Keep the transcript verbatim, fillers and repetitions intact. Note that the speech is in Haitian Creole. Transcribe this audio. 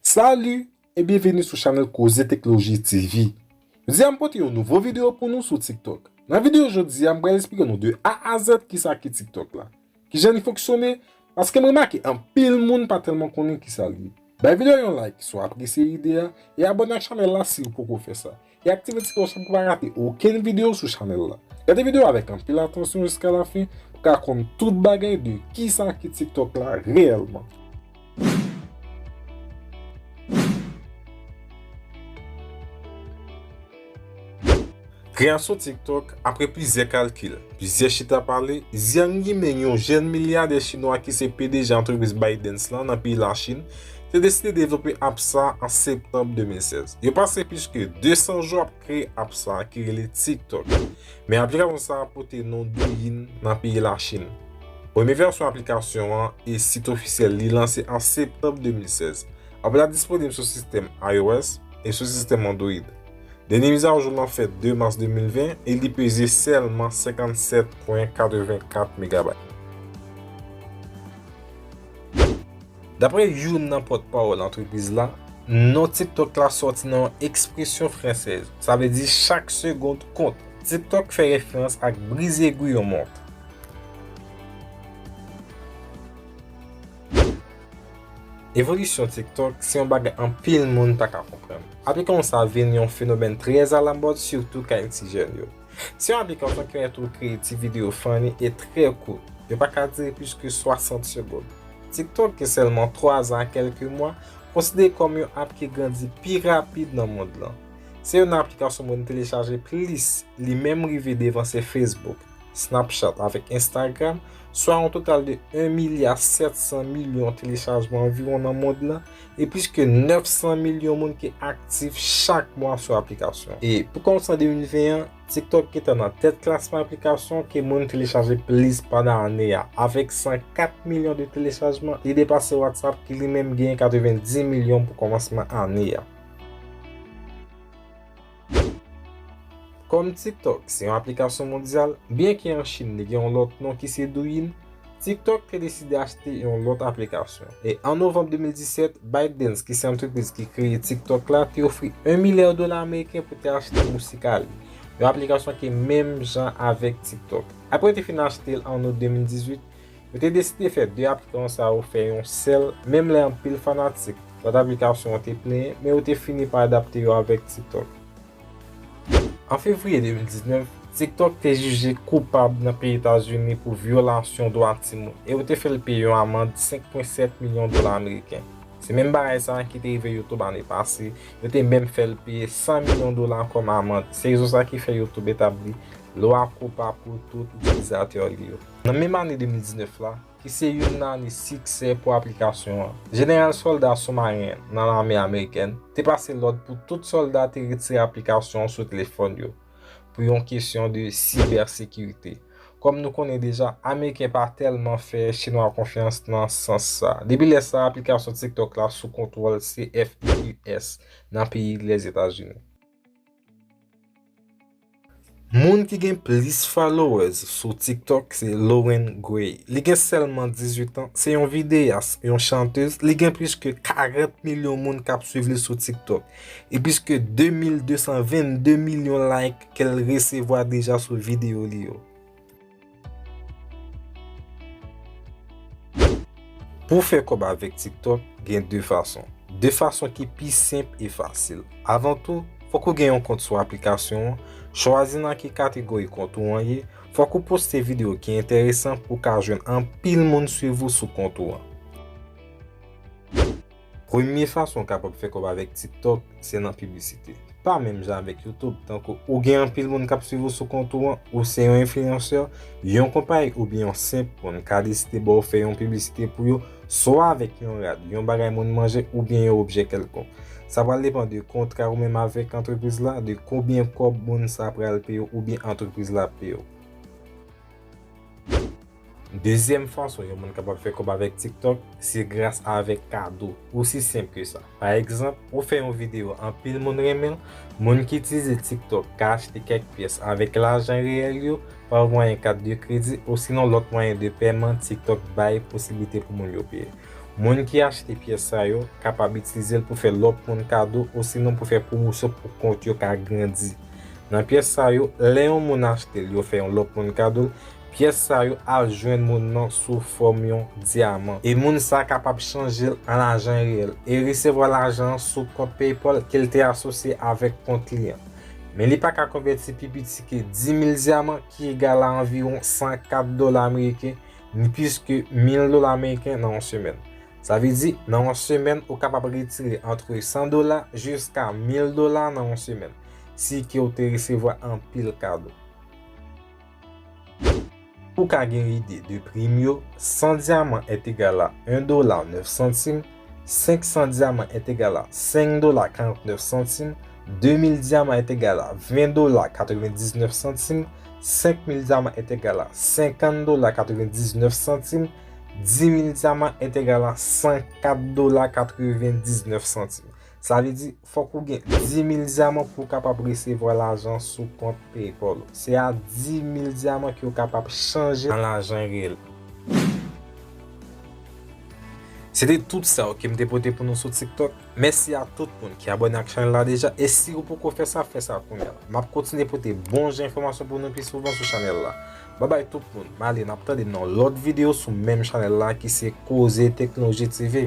Salut e byenveni sou chanèl Koze Teknoloji T V. Jodi a m pote yon nouvo videyo pou nou sou TikTok. Nan videyo jodi a, m pral esplike nou de A a Z kisa ki TikTok la, kijan li fonksyone, paske m remake anpil moun pa tèlman konnen kisa l ye. Bay videyo a yon like si w apresye ide a, e abòne ak chanèl la si w poko fè sa. E aktive ti klòch la pou w pa rate okenn videyo sou chanèl la. Gade videyo a avèk anpil atansyon jiska lafen pou w ka konn tout bagay de kisa ki TikTok la reyèlman. Kreyasyon TikTok, apre plizyè kalkil, plizyè chita pale, Xiang Yiming, yon jèn milyadè chinwa ki se P D G antrepriz ByteDance lan nan peyi Lachin, te deside devlope app sa a an septanm de mil sèz. Yo pase plis ke de san jou ap kreye app sa a ki rele TikTok. Men aplikasyon sa a pote non Douyin nan peyi Lachin. Premye vèsyon aplikasyon an e sit ofisyèl li lanse an septanm de mil sèz. App la disponib sou sistèm iOS e sou sistèm Android. Dènye mizajou lan fèt de mas de mil ven e li peze sèlman senkannsèt pwen katrevenkat megabayt. Daprè youn nan pòtpawòl antrepriz la, non TikTok la sòti nan yon ekspresyon fransèz, sa vle di chak segond kont. TikTok fè referans ak brize egwi yon mont. Evolisyon TikTok se yon bagay anpil moun pa ka konprann. Aplikasyon sa a vin yon fenomèn trè alamòd, sitou kay ti jèn yo. Se yon aplikasyon ki pèmèt ou kreye ti videyo funny e trè kout. Yo pa ka dire plis ke swasant segonn. TikTok gen sèlman twa zan a kèlke mwa, konsidere kòm yon app ki grandi pi rapid nan mond lan. Se youn nan aplikasyon moun telechaje plis, li menm rive devanse Facebook, Snapchat avèk Instagram, swa yon total de en milya sèt san milyon telechajman anviwon nan mond lan, e plis ke nèf san milyon moun ki aktif chak mwa sou aplikasyon. E pou kòmanse an de mil ven an, TikTok gentan nan tèt klasman aplikasyon ke moun telechaje plis pandan ane a, avèk san kat milyon de telechajman, li depase WhatsApp ki li menm genyen katrevenndis milyon pou kòmansman ane a. Kòm TikTok se yon aplikasyon mondyal, byenke an Chin li gen yon lòt non ki se Douyin, TikTok te deside achte yon lòt aplikasyon. E an novanm de mil disèt, ByteDance, ki se antrepriz ki kreye TikTok la, te ofri en milya dola ameriken pou te achte Musical.ly, yon aplikasyon ki menm jan avèk TikTok. Apre yo te fin achte l an out de mil dizuit, yo te deside fè de aplikasyon sa yo fè yon sèl, menm lè anpil fanatik lòt aplikasyon yo te plenyen, men yo te fini pa adapte yo avèk TikTok. An fevriye de mil diznèf, TikTok te jije koupab nan peyi Etazini pou vyolasyon dwa timoun e yo te fè l peye yon amann senk pwen sèt milyon dola ameriken. Se menm bagay sa a ki te rive YouTube ane pase, yo te menm fè l peye san milyon dola kòm amann. Se rezon sa ki fè YouTube etabli lwa koupab pou tout itilizatè li yo. Nan menm ane de mil diznèf la, ki se youn nan ane siksè pou aplikasyon an, jeneral sòlda soumaren nan lame amerikèn te pase lòd pou tout sòlda te retire aplikasyon an sou telefòn yo pou yon kesyon de sibèsekirite. Kòm nou konnen deja, Ameriken pa tèlman fè Chinwa konfyans nan sans sa. Depi lè sa a, aplikasyon TikTok la sou kontwòl C F T C nan peyi Lèzetazini. Moun ki gen plis followers sou TikTok se Loren Gray. Li gen sèlman dizuit an, se yon videyas, yon chantez, li gen plis ke karant milyon moun k ap swiv li sou TikTok e plis ke de mil de san vennde milyon like ke l resevwa deja sou videyo li yo. Pou w fè kòb avèk TikTok, gen de fason. De fason ki pi senp e fasil. Avan tou, fòk ou gen yon kont sou aplikasyon an, chwazi nan ki kategori kont ou an ye, fòk ou poste videyo ki enteresan pou w ka jwenn anpil moun swiv ou sou kont ou an. Premye fason w kapab fè kòb avèk TikTok, se nan piblisite. Pa menm jan avèk YouTube, tankou ou gen anpil moun k ap swiv ou sou kont ou an, ou se yon enfliyansè, yon konpayi oubyen yon senp moun ka deside ba w fè yon piblisite pou yo, swa avèk yon rad, yon bagay moun manje oubyen yon objè kèlkonk. Sa pral depann de kontra ou menm avèk antrepriz la, de konbyen kòb moun sa pral peye w oubyen antrepriz la ap peye w. Dezyèm fason yon moun kapab fè kòb avèk TikTok, se gras avèk kado. Osi senp ke sa. Pa egzanp, ou fè yon videyo anpil moun renmen l, moun ki itilize TikTok ka achte kèk pyès avèk lajan reyèl yo pa mwayen kat de kredi osinon lòt mwayen de pèman TikTok bay posiblite pou moun yo peye. Moun ki achte pyès sa yo kapab itilize l pou fè lòt moun kado osinon pou fè pwomosyon pou kont yo ka grandi. Nan pyès sa yo, lè yon moun achte l, yo fè yon lòt moun kado l, pyès sa yo al jwenn moun nan sou fòm yon dyaman. E moun sa kapab chanje l an lajan reyèl e resevwa lajan an sou kont PayPal ke l te asosye avèk kont li an. Men li pa ka konvèti pi piti ke dis mil dyaman, ki egal a anviwon san kat dola ameriken, ni plis ke mil dola ameriken nan yon semèn. Sa vle di, nan yon semèn, ou kapab retire antre san dola jiska mil dola nan yon semèn, si ke w te resevwa anpil kado. Pou w ka gen ide de prim yo, san dyaman est égal à un dollar neuf centimes, senk san dyaman est égal à cinq dollars quarante-neuf centimes, deux mille dyaman est égal à vingt dollars quatre-vingt-dix-neuf centimes, cinq mille dyaman est égal à cinquante dollars quatre-vingt-dix-neuf centimes, dix mille dyaman est égal à cent quatre dollars quatre-vingt-dix-neuf centimes. Sa vle di, fòk ou gen dis mil dyaman pou w kapab resevwa lajan sou kont PayPal ou. Se a dis mil dyaman ke w kapab chanje an lajan reyèl. Se te tout sa yo ke m te pote pou nou sou TikTok. Mèsi a tout moun ki abòne ak chanèl la deja. E si ou poko fè sa, fè sa kounye a. M ap kontinye pote bon jan enfòmasyon pou nou pi souvan sou chanèl la. Babay tout moun, m ale, n ap tande nan lòt videyo sou menm chanèl la ki se Koze Teknoloji T V.